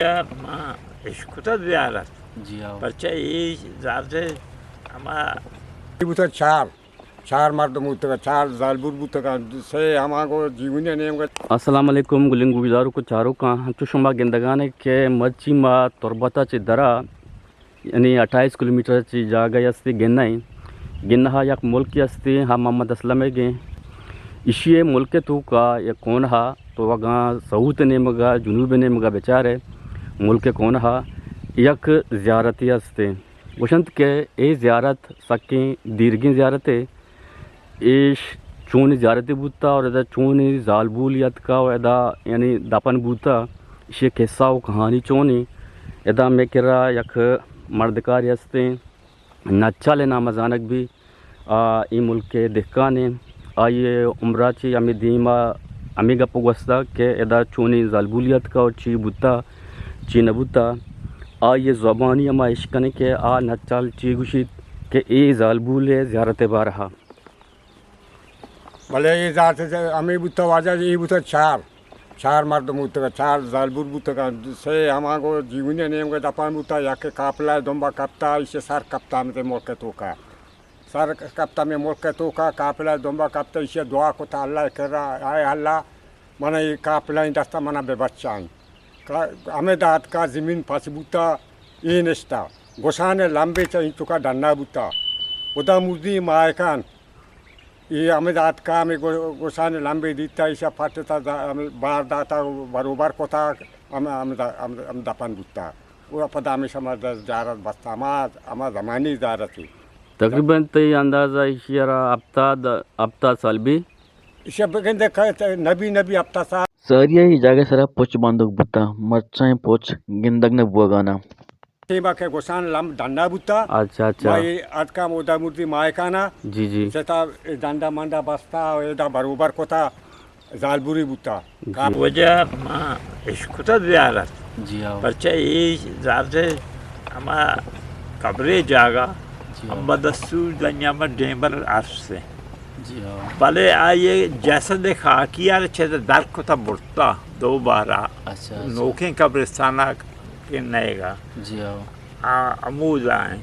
ما اشکتا زیارت۔ جی ہاں۔ پرچہ اے زیارت ہما بوتا چار، چار مردم بوتگا، چار زالبور بوتگا، سے ہما گو جیونی نیمگا۔ السلام علیکم گلیں گوشداروک و چاروکاں، ہنچو شما گندگانے کہ مرچی ما تربتا چہ درا یعنی اٹھائیس کلومیٹر چی جاگہ استی گنہ ایں۔ گنہ یک ملکے استی، ہا محمد اسلم گیں۔ اشی ملک توکا یک کونہا تو اگاں سعود نیمگا، جنوب نیمگا بچارے ملک کونہا یک زیارتی استی۔ گوشنت کہ اے زیارت سکیں دیرگیں زیارتے۔ ایش چونی زیارتے بوتا اور ادا چونی زالبولی اتکا و ادا یعنی دپن بوتا، ایشی قصہ و کہانی چونی۔ ادا مے کرا یک مردکاری ہستیں، نچل نام زانگ بی، آ اے ملک دہکانے۔ آئی عمرہ چی ہمیں دیما ہمیں گپ گوستا کہ ادا چونی زالبولی اتکا اور چی بوتا، چی نبوتا۔ آئی زبانی ہما اشکنے کہ آ نچل چی گوشیت کہ اے زالبول زیارت بارہا۔ بلے اے ذات ہمے بوتا واجہ، اے بوتا چار، چار مردم بوتگا، چار زالبور بوتگا، سے ہما گو جیونی نیمگا دپان بوتا، یکے قافلہ دمبا کپتا، ایشی سر کپتا ہمے ملک توکا۔ سر کپتا ہمے ملک توکا، قافلہ دمبا کپتا، ایشی دعا کتا اللہ کرا، اے اللہ، من اے قافلہ دستا منا ببچائیں۔ کا-، ہمے داتکا زمین پچ بوتا، اے نشتا۔ گوشان لمبے چہ انچکا ڈنا بوتا۔ خدا مردی ماہکان۔ اے ہمے داتکا ہمے گو-، گوشان لمبے دیتا، ایشا پٹتا، دا-، ہمے بار داتا، بروبر کتا، ہم، ہم، ہم، ہم دپن بوتا۔ و پدا ہمیشہ ما دست جارت بستا، ہما، ہما زمانی زیارتی۔ تقریباً تئی اندازہ ایشی را ہفتاد، ہفتاد سال بی؟ ایشی بگندے کہ نبی، نبی ہفتاد سال۔ ساری ء اے جاگہ سرا پچ باندوک بوتاں، مرچاں اے پچ گندگ نہ بوگانا۔ ٹیما کہ گوشان لم ڈنڈا بوتا۔ اچھا، اچھا۔ ما اے اتکا مودا مردی ماہکانا۔ جی، جی۔ ستا اے ڈنڈا منڈا بستا، ادا بروبر کتا، زالبوری بوتا۔ جی۔ وجہ ما اشکتا زیارت۔ جی ہاں۔ پرچہ اے زیارت ہما قبرے جاگہ، جی ہاں۔ ہما دستور دنیا ما ڈیمبر عرش سے۔ جی ہاں۔ بلے آئی جسد خاکی آر چہ در کتا برتا دوبارہ۔ اچھا، اچھا۔ نوکیں قبرستانا کہ نئیگا۔ جی ہاں۔ آ، ہمودا ایں۔